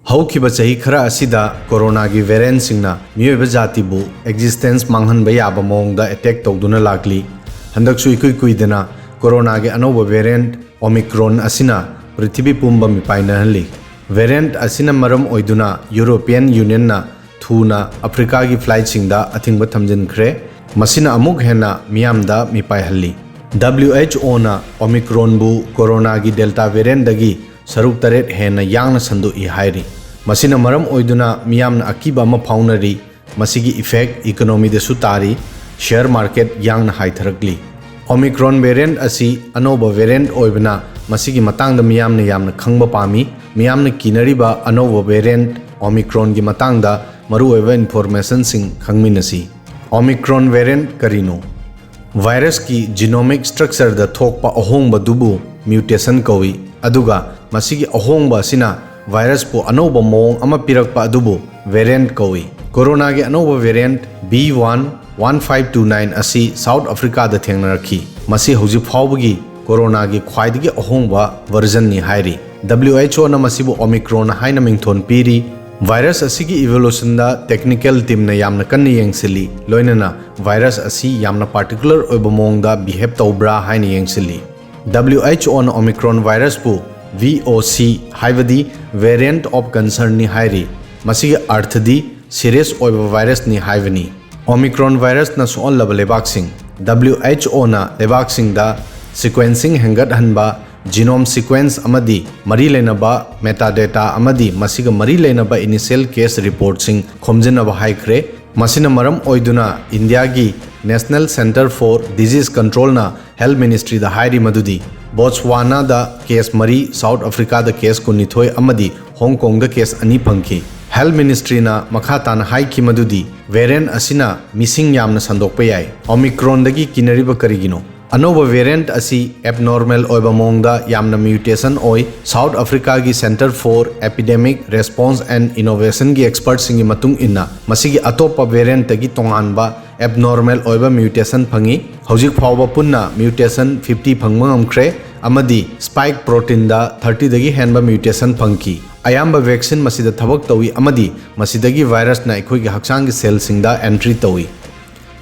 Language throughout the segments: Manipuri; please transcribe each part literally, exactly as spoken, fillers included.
ꯍꯧꯈꯤꯕ ꯆꯍꯤ ꯈꯔ ꯑꯁꯤꯗ ꯀꯣꯔꯣꯅꯥꯒꯤ ꯚꯦꯔꯤꯌꯦꯟꯠꯁꯤꯡꯅ ꯃꯤꯑꯣꯏꯕ ꯖꯥꯇꯤꯕꯨ ꯑꯦꯛꯖꯤꯁꯇꯦꯟꯁ ꯃꯥꯡꯍꯟꯕ ꯌꯥꯕ ꯃꯑꯣꯡꯗ ꯑꯦꯇꯦꯛ ꯇꯧꯗꯨꯅ ꯂꯥꯛꯂꯤ꯫ ꯍꯟꯗꯛꯁꯨ ꯏꯀꯨꯏ ꯀꯨꯏꯗꯅ ꯀꯣꯔꯣꯅꯥꯒꯤ ꯑꯅꯧꯕ ꯚꯦꯔꯤꯌꯦꯟꯠ ꯑꯣꯃꯤꯀ꯭ꯔꯣꯟ ꯑꯁꯤꯅ ꯄ꯭ꯔꯤꯊꯤꯕꯤ ꯄꯨꯝꯕ ꯃꯤꯄꯥꯏꯅꯍꯜꯂꯤ꯫ ꯚꯦꯔꯤꯌꯦꯟꯠ ꯑꯁꯤꯅ ꯃꯔꯝ ꯑꯣꯏꯗꯨꯅ ꯌꯨꯔꯣꯄꯤꯌꯟ ꯌꯨꯅꯤꯌꯟꯅ ꯊꯨꯅ ꯑꯐ꯭ꯔꯤꯀꯥꯒꯤ ꯐ꯭ꯂꯥꯏꯠꯁꯤꯡꯗ ꯑꯊꯤꯡꯕ ꯊꯝꯖꯤꯟꯈ꯭ꯔꯦ꯫ ꯃꯁꯤꯅ ꯑꯃꯨꯛ ꯍꯦꯟꯅ ꯃꯤꯌꯥꯝꯗ ꯃꯤꯄꯥꯏꯍꯜꯂꯤ꯫ ꯗꯕ꯭ꯂꯤꯎ ꯑꯩꯆ ꯑꯣꯅ ꯑꯣꯃꯤꯀ꯭ꯔꯣꯟꯕꯨ ꯀꯣꯔꯣꯅꯥꯒꯤ ꯗꯦꯜꯇꯥ ꯚꯦꯔꯤꯌꯦꯟꯠꯗꯒꯤ ꯁꯔꯨꯛ ꯇꯔꯦꯠ ꯍꯦꯟꯅ ꯌꯥꯡꯅ ꯁꯟꯗꯣꯛꯏ ꯍꯥꯏꯔꯤ꯫ ꯃꯁꯤꯅ ꯃꯔꯝ ꯑꯣꯏꯗꯨꯅ ꯃꯤꯌꯥꯝꯅ ꯑꯀꯤꯕ ꯑꯃ ꯐꯥꯎꯅꯔꯤ꯫ ꯃꯁꯤꯒꯤ ꯏꯐꯦꯛ ꯏꯀꯣꯅꯣꯃꯤꯗꯁꯨ ꯇꯥꯔꯤ꯫ ꯁꯦꯌꯔ ꯃꯥꯔꯀꯦꯠ ꯌꯥꯡꯅ ꯍꯥꯏꯊꯔꯛꯂꯤ꯫ ꯑꯣꯃꯤꯀ꯭ꯔꯣꯟ ꯚꯦꯔꯤꯌꯦꯟꯠ ꯑꯁꯤ ꯑꯅꯧꯕ ꯚꯦꯔꯤꯌꯦꯟꯠ ꯑꯣꯏꯕꯅ ꯃꯁꯤꯒꯤ ꯃꯇꯥꯡꯗ ꯃꯤꯌꯥꯝꯅ ꯌꯥꯝꯅ ꯈꯪꯕ ꯄꯥꯝꯃꯤ꯫ ꯃꯤꯌꯥꯝꯅ ꯀꯤꯅꯔꯤꯕ ꯑꯅꯧꯕ ꯚꯦꯔꯤꯌꯦꯟꯠ ꯑꯣꯃꯤꯀ꯭ꯔꯣꯟꯒꯤ ꯃꯇꯥꯡꯗ ꯃꯔꯨꯑꯣꯏꯕ ꯏꯟꯐꯣꯔꯃꯦꯁꯟꯁꯤꯡ ꯈꯪꯃꯤꯟꯅꯁꯤ꯫ ꯑꯣꯃꯤꯀ꯭ꯔꯣꯟ ꯚꯦꯔꯤꯌꯦꯟꯠ ꯀꯔꯤꯅꯣ? ꯚꯥꯏꯔꯁꯀꯤ ꯖꯤꯅꯣꯃꯤꯛ ꯁ꯭ꯇ꯭ꯔꯛꯆꯔꯗ ꯊꯣꯛꯄ ꯑꯍꯣꯡꯕꯗꯨꯕꯨ ꯃ꯭ꯌꯨꯇꯦꯁꯟ ꯀꯧꯏ, ꯑꯗꯨꯒ ꯃꯁꯤꯒꯤ ꯑꯍꯣꯡꯕ ꯑꯁꯤꯅ ꯚꯥꯏꯔꯁꯄꯨ ꯑꯅꯧꯕ ꯃꯑꯣꯡ ꯑꯃ ꯄꯤꯔꯛꯄ ꯑꯗꯨꯕꯨ ꯚꯦꯔꯤꯌꯦꯟꯠ ꯀꯧꯏ꯫ ꯀꯣꯔꯣꯅꯥꯒꯤ ꯑꯅꯧꯕ variant B one one five two nine ꯑꯁꯤ ꯁꯥꯎꯠ ꯑꯐ꯭ꯔꯤꯀꯥꯗ ꯊꯦꯡꯅꯔꯛꯈꯤ꯫ ꯃꯁꯤ ꯍꯧꯖꯤꯛ ꯐꯥꯎꯕꯒꯤ ꯀꯣꯔꯣꯅꯥꯒꯤ ꯈ꯭ꯋꯥꯏꯗꯒꯤ ꯑꯍꯣꯡꯕ ꯚꯔꯖꯟꯅꯤ ꯍꯥꯏꯔꯤ꯫ ꯗꯕ꯭ꯂꯤꯎ ꯑꯩꯆ ꯑꯣꯅ ꯃꯁꯤꯕꯨ ꯑꯣꯃꯤꯀ꯭ꯔꯣꯟ ꯍꯥꯏꯅ ꯃꯤꯡꯊꯣꯟ ꯄꯤꯔꯤ꯫ ꯚꯥꯏꯔꯁ ꯑꯁꯤꯒꯤ ꯏꯚꯣꯂꯨꯁꯟꯗ ꯇꯦꯛꯅꯤꯀꯦꯜ ꯇꯤꯝꯅ ꯌꯥꯝꯅ ꯀꯟꯅ ꯌꯦꯡꯁꯤꯜꯂꯤ, ꯂꯣꯏꯅꯅ ꯚꯥꯏꯔꯁ ꯑꯁꯤ ꯌꯥꯝꯅ ꯄꯥꯔꯇꯤꯀꯨꯂꯔ ꯑꯣꯏꯕ ꯃꯑꯣꯡꯗ ꯕꯤꯍꯦꯕ ꯇꯧꯕ꯭ꯔꯥ ꯍꯥꯏꯅ ꯌꯦꯡꯁꯤꯜꯂꯤ꯫ ꯗꯕ꯭ꯂꯤꯎ ꯑꯩꯆ ꯑꯣꯅ ꯑꯣꯃꯤꯀ꯭ꯔꯣꯟ ꯚꯥꯏꯔꯁꯄꯨ ꯚꯤ ꯑꯣ ꯁꯤ, ꯍꯥꯏꯕꯗꯤ ꯚꯦꯔꯤꯌꯦꯟꯠ ꯑꯣꯐ ꯀꯟꯁꯔꯟꯅꯤ ꯍꯥꯏꯔꯤ꯫ ꯃꯁꯤꯒꯤ ꯑꯔꯊꯗꯤ ꯁꯤꯔꯤꯌꯁ ꯑꯣꯏꯕ ꯚꯥꯏꯔꯁꯅꯤ ꯍꯥꯏꯕꯅꯤ꯫ ꯑꯣꯃꯤꯀ꯭ꯔꯣꯟ ꯚꯥꯏꯔꯁꯅ ꯁꯣꯛꯍꯜꯂꯕ ꯂꯩꯕꯥꯛꯁꯤꯡ꯫ ꯗꯕ꯭ꯂꯤꯎ ꯑꯩꯆ ꯑꯣꯅ ꯂꯩꯕꯥꯛꯁꯤꯡꯗ ꯁꯤꯀ꯭ꯋꯦꯟꯁꯤꯡ ꯍꯦꯟꯒꯠꯍꯟꯕ, ꯖꯤꯅꯣꯝ ꯁꯤꯀ꯭ꯋꯦꯟꯁ ꯑꯃꯗꯤ ꯃꯔꯤ ꯂꯩꯅꯕ ꯃꯦꯇꯥꯗꯦꯇꯥ ꯑꯃꯗꯤ ꯃꯁꯤꯒ ꯃꯔꯤ ꯂꯩꯅꯕ ꯏꯅꯤꯁꯤꯌꯦꯜ ꯀꯦꯁ ꯔꯤꯄꯣꯔꯠꯁꯤꯡ ꯈꯣꯝꯖꯤꯟꯅꯕ ꯍꯥꯏꯈ꯭ꯔꯦ꯫ ꯃꯁꯤꯅ ꯃꯔꯝ ꯑꯣꯏꯗꯨꯅ ꯏꯟꯗꯤꯌꯥꯒꯤ ꯅꯦꯁꯅꯦꯜ ꯁꯦꯟꯇꯔ ꯐꯣꯔ ꯗꯤꯖꯤꯖ ꯀꯟꯇ꯭ꯔꯣꯜꯅ ꯍꯦꯜꯊ ꯃꯤꯅꯤꯁꯇ꯭ꯔꯤꯗ ꯍꯥꯏꯔꯤ ꯃꯗꯨꯗꯤ ꯕꯣꯠꯁꯋꯥꯅꯥꯗ ꯀꯦꯁ ꯃꯔꯤ, ꯁꯥꯎꯠ ꯑꯐ꯭ꯔꯤꯀꯥꯗ ꯀꯦꯁ ꯀꯨꯟꯅꯤꯊꯣꯏ ꯑꯃꯗꯤ ꯍꯣꯡꯀꯣꯡꯗ ꯀꯦꯁ ꯑꯅꯤ ꯐꯪꯈꯤ꯫ ꯍꯦꯜꯊ ꯃꯤꯅꯤꯁꯇ꯭ꯔꯤꯅ ꯃꯈꯥ ꯇꯥꯅ ꯍꯥꯏꯈꯤ ꯃꯗꯨꯗꯤ ꯚꯦꯔꯤꯌꯦꯟꯠ ꯑꯁꯤꯅ ꯃꯤꯁꯤꯡ ꯌꯥꯝꯅ ꯁꯟꯗꯣꯛꯄ ꯌꯥꯏ꯫ ꯑꯣꯃꯤꯀ꯭ꯔꯣꯟꯗꯒꯤ ꯀꯤꯅꯔꯤꯕ ꯀꯔꯤꯒꯤꯅꯣ? ꯑꯅꯧꯕ ꯚꯦꯔꯤꯌꯦꯟꯠ ꯑꯁꯤ ꯑꯦꯕꯅꯣꯔꯃꯦꯜ ꯑꯣꯏꯕ ꯃꯑꯣꯡꯗ ꯌꯥꯝꯅ ꯃ꯭ꯌꯨꯇꯦꯁꯟ ꯑꯣꯏ꯫ ꯁꯥꯎꯠ ꯑꯐ꯭ꯔꯤꯀꯥꯒꯤ centre for epidemic response and ꯏꯅꯣꯚꯦꯁꯟꯒꯤ ꯑꯦꯛꯁꯄꯔꯠꯁꯤꯡꯒꯤ ꯃꯇꯨꯡ ꯏꯟꯅ, ꯃꯁꯤꯒꯤ ꯑꯇꯣꯞꯄ ꯚꯦꯔꯤꯌꯦꯟꯠꯇꯒꯤ ꯇꯣꯉꯥꯟꯕ ꯑꯦꯕꯅꯣꯔꯃꯦꯜ ꯑꯣꯏꯕ ꯃ꯭ꯌꯨꯇꯦꯁꯟ ꯐꯪꯏ꯫ ꯍꯧꯖꯤꯛ ꯐꯥꯎꯕ ꯄꯨꯟꯅ ꯃ꯭ꯌꯨꯇꯦꯁꯟ ꯐꯤꯐꯇꯤ ꯐꯪꯕ ꯉꯝꯈ꯭ꯔꯦ꯫ ꯑꯃꯗꯤ spike proteinꯗ thirtyꯗꯒꯤ ꯍꯦꯟꯕ mutation ꯐꯪꯈꯤ꯫ ꯑꯌꯥꯝꯕ vaccine ꯃꯁꯤꯗ ꯊꯕꯛ ꯇꯧꯏ ꯑꯃꯗꯤ ꯃꯁꯤꯗꯒꯤ virusꯅ ꯑꯩꯈꯣꯏꯒꯤ ꯍꯛꯆꯥꯡꯒꯤ cellꯁꯤꯡꯗ entry ꯇꯧꯏ꯫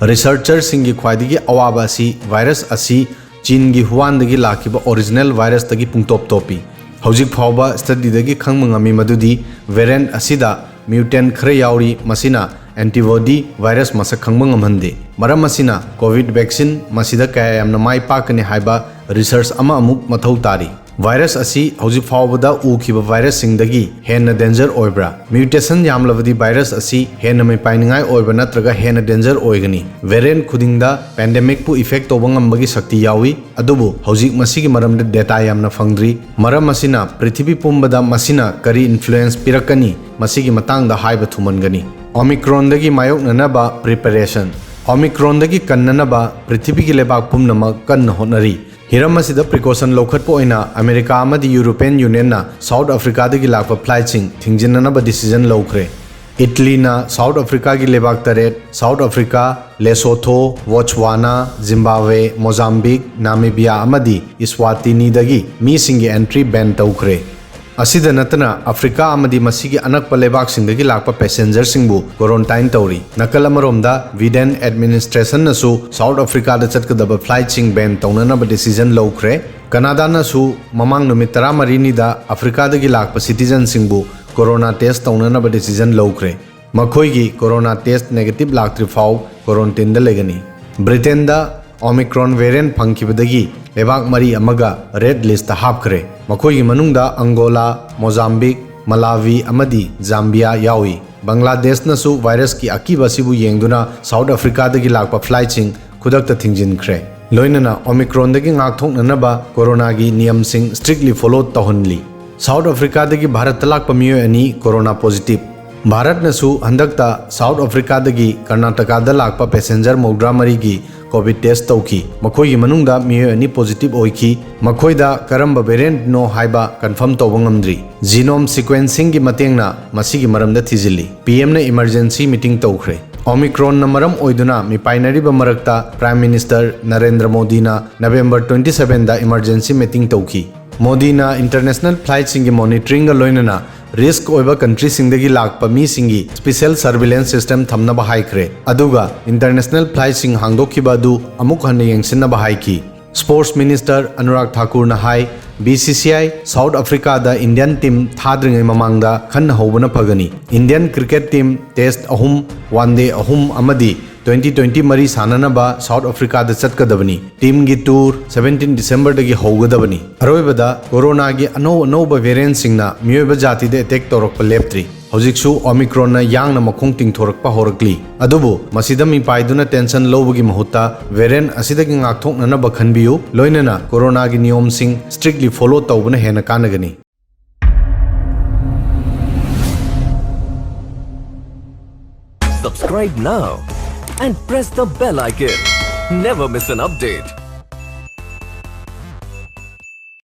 Researcherꯁꯤꯡꯒꯤ ꯈ꯭ꯋꯥꯏꯗꯒꯤ ꯑꯋꯥꯕ ꯑꯁꯤ virus ꯑꯁꯤ ꯆꯤꯟꯒꯤ ꯍꯨꯋꯥꯟꯗꯒꯤ ꯂꯥꯛꯈꯤꯕ original virusꯇꯒꯤ ꯄꯨꯡꯇꯣꯞ ꯇꯣꯞꯄꯤ꯫ ꯍꯧꯖꯤꯛ ꯐꯥꯎꯕ studyꯗꯒꯤ ꯈꯪꯕ ꯉꯝꯃꯤ ꯃꯗꯨꯗꯤ variant ꯑꯁꯤꯗ mutant ꯈꯔ ꯌꯥꯎꯔꯤ, ꯃꯁꯤꯅ antibody virus ꯃꯁꯛ ꯈꯪꯕ ꯉꯝꯍꯟꯗꯦ꯫ ꯃꯔꯝ ꯑꯁꯤꯅ COVID vaccine ꯃꯁꯤꯗ ꯀꯌꯥ ꯌꯥꯝꯅ ꯃꯥꯏ ꯄꯥꯛꯀꯅꯤ ꯍꯥꯏꯕ research ꯑꯃ ꯑꯃꯨꯛ ꯃꯊꯧ ꯇꯥꯔꯤ꯫ Virus ꯑꯁꯤ ꯍꯧꯖꯤꯛ ꯐꯥꯎꯕꯗ ꯎꯈꯤꯕ virusꯁꯤꯡꯗꯒꯤ ꯍꯦꯟꯅ danger ꯑꯣꯏꯕ꯭ꯔꯥ? Mutation ꯌꯥꯝꯂꯕꯗꯤ virus ꯑꯁꯤ ꯍꯦꯟꯅ ꯃꯤꯄꯥꯏꯅꯤꯡꯉꯥꯏ ꯑꯣꯏꯕ ꯅꯠꯇ꯭ꯔꯒ ꯍꯦꯟꯅ danger ꯑꯣꯏꯒꯅꯤ? Variant ꯈꯨꯗꯤꯡꯗ pandemicꯄꯨ effect ꯇꯧꯕ ꯉꯝꯕꯒꯤ ꯁꯛꯇꯤ ꯌꯥꯎꯏ, ꯑꯗꯨꯕꯨ ꯍꯧꯖꯤꯛ ꯃꯁꯤꯒꯤ ꯃꯔꯝꯗ data ꯌꯥꯝꯅ ꯐꯪꯗ꯭ꯔꯤ꯫ ꯃꯔꯝ ꯑꯁꯤꯅ ꯄ꯭ꯔꯤꯊꯤꯕꯤ ꯄꯨꯝꯕꯗ ꯃꯁꯤꯅ ꯀꯔꯤ influence ꯄꯤꯔꯛꯀꯅꯤ, ꯃꯁꯤꯒꯤ ꯃꯇꯥꯡꯗ ꯍꯥꯏꯕ ꯊꯨꯃꯟꯒꯅꯤ꯫ Omicronꯗꯒꯤ ꯃꯥꯌꯣꯛꯅꯅꯕ preparation꯫ Omicronꯗꯒꯤ ꯀꯟꯅꯅꯕ ꯄ꯭ꯔꯤꯊꯤꯕꯤꯒꯤ ꯂꯩꯕꯥꯛ ꯄꯨꯝꯅꯃꯛ ꯀꯟꯅ ꯍꯣꯠꯅꯔꯤ꯫ ꯍꯤꯔꯝ ꯑꯁꯤꯗ precaution ꯂꯧꯈꯠꯄ ꯑꯣꯏꯅ ꯑꯃꯦꯔꯤꯀꯥ ꯑꯃꯗꯤ European Unionꯅ South Africaꯗꯒꯤ ꯂꯥꯛꯄ flightꯁꯤꯡ ꯊꯤꯡꯖꯤꯟꯅꯅꯕ decision ꯂꯧꯈ꯭ꯔꯦ꯫ Italyꯅ South Africaꯒꯤ ꯂꯩꯕꯥꯛ ꯇꯔꯦꯠ, South Africa, Lesotho, Botswana, Zimbabwe, Mozambique, Namibia ꯑꯃꯗꯤ Eswatiniꯗꯒꯤ ꯃꯤꯁꯤꯡꯒꯤ entry ban ꯇꯧꯈ꯭ꯔꯦ꯫ ꯑꯁꯤꯗ ꯅꯠꯇꯅ, ꯑꯐ꯭ꯔꯤꯀꯥ ꯑꯃꯗꯤ ꯃꯁꯤꯒꯤ ꯑꯅꯛꯄ ꯂꯩꯕꯥꯛꯁꯤꯡꯗꯒꯤ ꯂꯥꯛꯄ passengerꯁꯤꯡꯕꯨ quarantine ꯇꯧꯔꯤ꯫ ꯅꯥꯀꯜ ꯑꯃꯔꯣꯝꯗ, Biden administrationꯅꯁꯨ South Africaꯗ ꯆꯠꯀꯗꯕ flightꯁꯤꯡ ban ꯇꯧꯅꯅꯕ decision ꯂꯧꯈ꯭ꯔꯦ꯫ ꯀꯅꯥꯗꯥꯅꯁꯨ ꯃꯃꯥꯡ ꯅꯨꯃꯤꯠ ꯇꯔꯥꯃꯔꯤꯅꯤꯗ ꯑꯐ꯭ꯔꯤꯀꯥꯗꯒꯤ ꯂꯥꯛꯄ citizenꯁꯤꯡꯕꯨ corona test ꯇꯧꯅꯅꯕ decision ꯂꯧꯈ꯭ꯔꯦ꯫ ꯃꯈꯣꯏꯒꯤ corona test negative ꯂꯥꯛꯇ꯭ꯔꯤ ꯐꯥꯎ quarantineꯗ ꯂꯩꯒꯅꯤ꯫ ꯕ꯭ꯔꯤꯇꯦꯟꯗ Omicron variant ꯐꯪꯈꯤꯕꯗꯒꯤ ꯂꯩꯕꯥꯛ ꯃꯔꯤ ꯑꯃꯒ red listꯇ ꯍꯥꯞꯈ꯭ꯔꯦ꯫ ꯃꯈꯣꯏꯒꯤ ꯃꯅꯨꯡꯗ ꯑꯪꯒꯣꯂꯥ, ꯃꯣꯖꯥꯝꯕꯤꯛ, ꯃꯂꯥꯋꯤ ꯑꯃꯗꯤ ꯖꯥꯝꯕꯤꯌꯥ ꯌꯥꯎꯏ꯫ ꯕꯪꯒ꯭ꯂꯥꯗꯦꯁꯅꯁꯨ virusꯀꯤ ꯑꯀꯤꯕ ꯑꯁꯤꯕꯨ ꯌꯦꯡꯗꯨꯅ South Africaꯗꯒꯤ ꯂꯥꯛꯄ flightꯁꯤꯡ ꯈꯨꯗꯛꯇ ꯊꯤꯡꯖꯤꯟꯈ꯭ꯔꯦ꯫ ꯂꯣꯏꯅꯅ Omicronꯗꯒꯤ ꯉꯥꯛꯊꯣꯛꯅꯅꯕ coronaꯒꯤ ꯅꯤꯌꯝꯁꯤꯡ strictly follow ꯇꯧꯍꯟꯂꯤ꯫ South Africaꯗꯒꯤ ꯚꯥꯔꯠꯇ ꯂꯥꯛꯄ ꯃꯤꯑꯣꯏ ꯑꯅꯤ corona positive꯫ ꯚꯥꯔꯠꯅꯁꯨ ꯍꯟꯗꯛꯇ South Africaꯗꯒꯤ ꯀꯔꯅꯥꯇꯀꯥꯗ ꯂꯥꯛꯄ passenger ꯃꯧꯗ꯭ꯔꯥ ꯃꯔꯤꯒꯤ COVID test ꯇꯧꯈꯤ꯫ ꯃꯈꯣꯏꯒꯤ ꯃꯅꯨꯡꯗ ꯃꯤꯑꯣꯏ ꯑꯅꯤ positive ꯑꯣꯏꯈꯤ꯫ ꯃꯈꯣꯏꯗ ꯀꯔꯝꯕ variantꯅꯣ ꯍꯥꯏꯕ confirm ꯇꯧꯕ ꯉꯝꯗ꯭ꯔꯤ꯫ Genome sequencingꯒꯤ ꯃꯇꯦꯡꯅ ꯃꯁꯤꯒꯤ ꯃꯔꯝꯗ ꯊꯤꯖꯤꯜꯂꯤ꯫ PMꯅ emergency meeting ꯇꯧꯈ꯭ꯔꯦ꯫ Omicronꯅ ꯃꯔꯝ ꯑꯣꯏꯗꯨꯅ ꯃꯤꯄꯥꯏꯅꯔꯤꯕ ꯃꯔꯛꯇ Prime Minister ꯅꯔꯦꯟꯗ꯭ꯔ ꯃꯣꯗꯤꯅ November twenty sevenꯗ emergency meeting ꯇꯧꯈꯤ꯫ ꯃꯣꯗꯤꯅ international flightꯁꯤꯡꯒꯤ monitoringꯒ ꯂꯣꯏꯅꯅ risk ꯑꯣꯏꯕ countryꯁꯤꯡꯗꯒꯤ ꯂꯥꯛꯄ ꯃꯤꯁꯤꯡꯒꯤ special surveillance system ꯊꯝꯅꯕ ꯍꯥꯏꯈ꯭ꯔꯦ, ꯑꯗꯨꯒ international flightꯁꯤꯡ ꯍꯥꯡꯗꯣꯛꯈꯤꯕ ꯑꯗꯨ ꯑꯃꯨꯛ ꯍꯟꯅ ꯌꯦꯡꯁꯤꯟꯅꯕ ꯍꯥꯏꯈꯤ꯫ Sports Minister ꯑꯅꯨꯔꯥꯒ ꯊꯥꯀꯨꯔꯅ ꯍꯥꯏ, BCCI South Africaꯗ Indian team ꯊꯥꯗ꯭ꯔꯤꯉꯩ ꯃꯃꯥꯡꯗ ꯈꯟꯅ ꯍꯧꯕꯅ ꯐꯒꯅꯤ꯫ Indian cricket team test ꯑꯍꯨꯝ, one day ꯑꯍꯨꯝ ꯑꯃꯗꯤ twenty twenty ꯃꯔꯤ ꯁꯥꯟꯅꯅꯕ South Africaꯗ ꯆꯠꯀꯗꯕꯅꯤ꯫ Teamꯒꯤ tour seventeen Decemberꯗꯒꯤ ꯍꯧꯒꯗꯕꯅꯤ꯫ ꯑꯔꯣꯏꯕꯗ, ꯀꯣꯔꯣꯅꯥꯒꯤ ꯑꯅꯧ ꯑꯅꯧꯕ variantꯁꯤꯡꯅ ꯃꯤꯑꯣꯏꯕ ꯖꯥꯇꯤꯗ attack ꯇꯧꯔꯛꯄ ꯂꯦꯞꯇ꯭ꯔꯤ꯫ ꯍꯧꯖꯤꯛꯁꯨ Omicronꯅ ꯌꯥꯡꯅ ꯃꯈꯣꯡ ꯇꯤꯡꯊꯣꯔꯛꯄ ꯍꯧꯔꯛꯂꯤ꯫ ꯑꯗꯨꯕꯨ ꯃꯁꯤꯗ ꯃꯤꯄꯥꯏꯗꯨꯅ tension ꯂꯧꯕꯒꯤ ꯃꯍꯨꯠꯇ variant ꯑꯁꯤꯗꯒꯤ ꯉꯥꯛꯊꯣꯛꯅꯅꯕ ꯈꯟꯕꯤꯌꯨ, ꯂꯣꯏꯅꯅ ꯀꯣꯔꯣꯅꯥꯒꯤ ꯅꯤꯌꯣꯝꯁꯤꯡ strictly follow ꯇꯧꯕꯅ ꯍꯦꯟꯅ ꯀꯥꯟꯅꯒꯅꯤ꯫ Subscribe now and press the bell icon. Never miss an update.